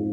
Я,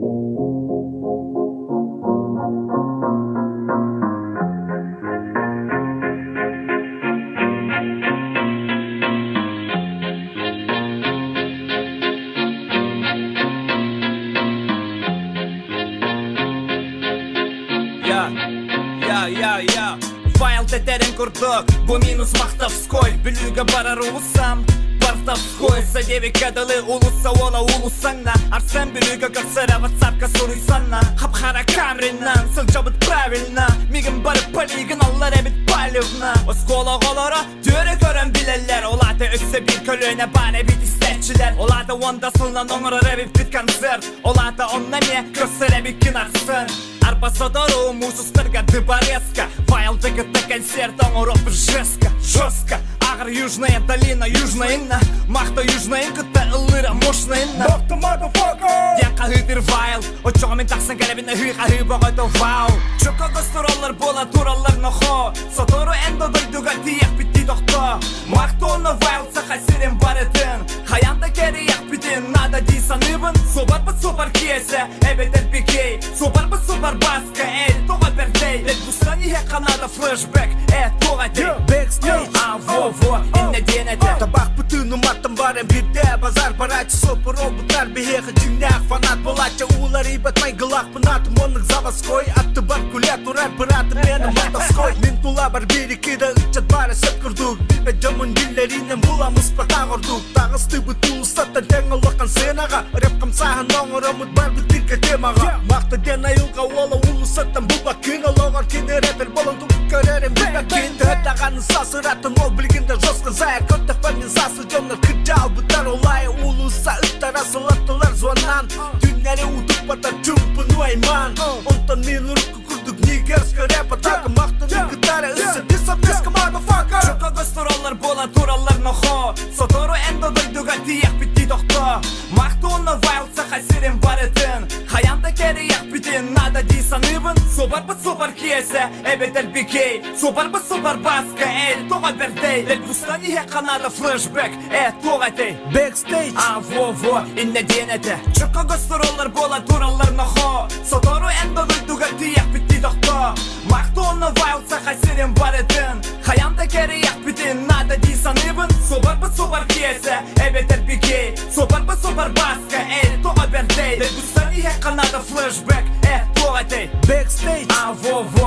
я, я, я Файл тэтэрин курдук, бу минус махтовской Бүлүүгэ барар улуссам Бартовской Садевикка дылы улусса уола улуссаңна Арсен Бүлүүгэ көрсөрө ватсапка суруйсанна Хап-хара камриннан сылдьабыт правильно Мигин барып полигон аллар эбит палевна Оскуола оҕолоро Түөрэ көрөн билэллэр, ол аата өссө биир көлүөнэ баар эбит истээччилэр. Ол аата уонда сылынан оҥорор эбиппит концерт. Ол аата онно эмиэ көрсөр эбиккин ахсын. Арба сотору муусустарга дыбарезка, файлды кытта концерт оҥоруохпут жестко, жестко. Ааҕар Южная долина, Южная инна, Махта Южная кытта ыллыыра мощная инна. Махта motherfucker! Диэн хаһыытыр файл, оччоҕо мин тахсан кэлэбин ыһыы-хаһыы бөҕөтө вау. Чөкө гастроллар буола тураллар нохоо. Сотору эн да дойдуга тиийэхпит тохто Махтонна Вайлд саха сирин барытын Хайан да кэрийэхпитин надо дии саныыбын Суобарбыт суопар киэсэ эбэтэр пикей Суобарбыт суопар баска эй тоҕо бэрдэй Летбустан иһиэххэ надо флешбэк э туох этэй Backstage А во-во иннэ диэн этэ Табахпытын уматтан баран бирдэ Базар барааччы соппор олбуттар биһиэхэ дьиҥнээх фанат буолааччы Уларыйбат майгылаахпын атым оннук заводской Аттыбар күлэ турар быраатым миэнэ мотовской Мин тулабар биир икки да ыччат баара сөп курдук Билбэт дьоммун биллэринэн булам успатаах ордук Таҕыстыбыт уулуссаттан тэҥ улахан сценаҕа Рэп хамсааһын оҥороммут барбыт биргэ темаҕа Махта диэн айылҕа уола уулуссаттан булбаккын Олоҕор кини рэпер болон тугу көрөрүн билбэккин Төһө даҕаны сасыраттан ол билигин да жестко зая Көрдөхпө мин сасы дьоннор кырдьаалбыттар Олай уулусса ыттара сылаттылар звоннан Түүннэри утуппатар чуумпуну аймаан Онтон мин урукку курдук нигерскэ рэп атака Махтаны кытары өссө дисапеска motherfucker Чөкө гастроллар буола тураллар нохоо Сотору эн да дойдуга тиийэхпит дии тохтоо Махтонна Вайлд саха сирин барытын Хайан да кэрийэхпитин надо дии саныыбын Суобарбыт суопар киэсэ эбэтэр бикей Суобарбыт суопар баска эй тоҕо бэрдэй Лельбустан иһиэххэ надо флешбэк э туох этэй Backstage А во-во иннэ диэн этэ Чөкө гастроллар буола тураллар нохоо Сотору эн да дойдуга тиийэхпит дии тохтоо Махтонна Вайлд саха сирин барытын Хайан да кэрийэхпитин надо дии саныыбын Суобарбыт суопар киэсэ эбэтэр бикей Суопарбыт суопар баска эй тоҕо бэрдэй Лельбустан иһиэххэ надо флешбэк э туох этэй Backstage А во-во